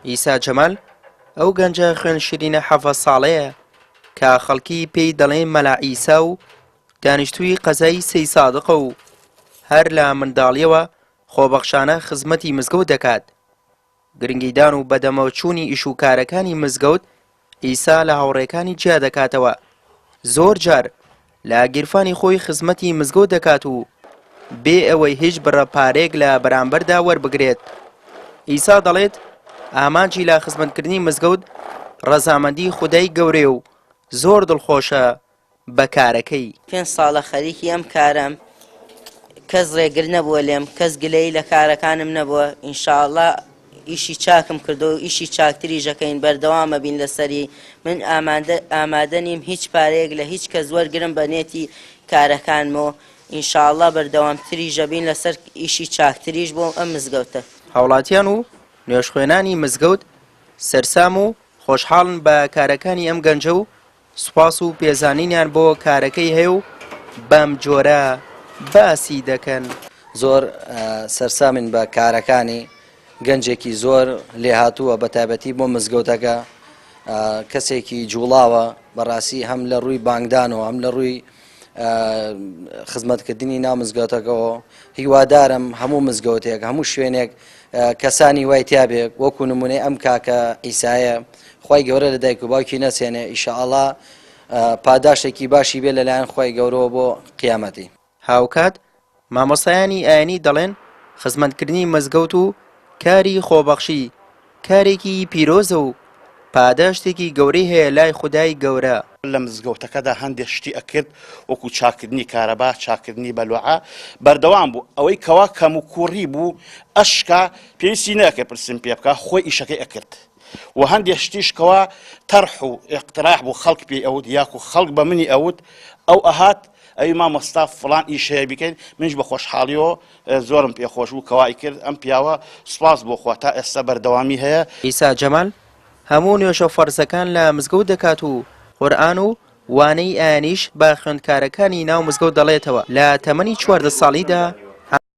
عیسا جەمال ئەو گەنجە خوێن شیرینە حەڤە ساڵەیە کە خەڵکی پێی دەڵێن مەلا عیسا و دانیشتووی قەزای سەیسادقە و هەر لە منداڵیەوە خۆبەخشانە خزمەتی مزگەوت دەکات. گرنگیدان و بەدەمەوەچوونی ئیش و کارەکانی مزگەوت عیسا لە هاوڕێکانی جیا دەکاتەوە، زۆر جار لە گیرفانی خۆی خزمەتی مزگەوت دەکات و بێ ئەوەی هیچ بڕە پارەیەک لە بەرامبەردا وەربگرێت. عیسا دەڵێت ئامانجی لە خزمەتکردنی مزگەوت ڕەزامەندی خودای گەورەیە و زۆر دڵخۆشە بە کارەکەی. پێنج ساڵە خەریکی ئەم کارەم کەس ڕێگر نەبووە لێم کەس گلەیی لە کارەکانم نەبووە ان شاء اللە ئیشی چاکم کردووە و ئیشی چاکتریش ئەکەین بەردەوام ئەبین لەسەری من ئامادە ئامادە نیم هیچ پارەیەک لە هیچ کەس وەرگرم بە نێتی کارەکانمەوە ان شاء اللە بەردەوامتریش ئەبین لەسەر ئیشی چاکتریش بۆ ئەم مزگەوتە. هاوڵاتیان و نوێژخوێنانی مزگەوت سەرسام و خۆشحاڵن بە کارەکانی ئەم گەنجە و سوپاس و پێزانینیان بۆ کارەکەی هەیە و بەم جۆرە باسی دەکەن. زۆر سەرسامین بە کارەکانی، گەنجێکی زۆر لێهاتووە بەتایبەتی بۆ مزگەوتەکە، کەسێکی جوڵاوە بەڕاستی هەم لە ڕووی بانگدانەوە هەم لە ڕووی خزمەتکردنی ناو مزگەوتەکەەوە هیوادارم هەموو مزگەوتێک هەموو شوێنێک کەسانی وای تیابێ وەکو نمونەی ئەم کاکە عیسایە خوای گەورە لە دایک و باوکی نەسێنێ ئیشاڵا پاداشتێکی باشی بێ لەلایەن خوای گەورەوە بۆ قیامەتی. هاوکات مامۆستایانی ئاینی دەڵێن خزمەتکردنی مزگەوت و کاری خۆبەخشی کارێکی پیرۆزە و پاداشتێکی گەورەی هەیە لای خودای گەورە. لە مزگەوتەکەدا هەندێک شتی ئەکرد وەکو چاکردنی کارەبا، چاکردنی بەلوعە، بەردەوام بوو، ئەوەی کەوا کەموکوڕی بوو ئەشکا، پێویستی نەئەکرد پرسم پێ بکا، خۆی ئیشەکەی ئەکرد و هەندێک شتیش کەوا تەرح و ئیقتراح بوو خەڵک پێی ئەوت یاخو خەڵک بە منی ئەوت ئەو ئەهات ئەوی مامۆستا فڵان ئیش هەیە بیکەین، منیش بە خۆشحاڵیەوە زۆرم پێ خۆش بوو کەوا ئیکرد، ئەم پیاوە سوپاس بۆ خوا تا ئێستا بەردەوامی هەیە. عیسا جەمال هەموو نوێژە فەرزەکان لە مزگەوت دەکات و قورئان و وانەی ئاینیش بە خوێندکارەکانی ناو مزگەوت دەڵێتەوە، لە تەمەنی 14 ساڵیدا.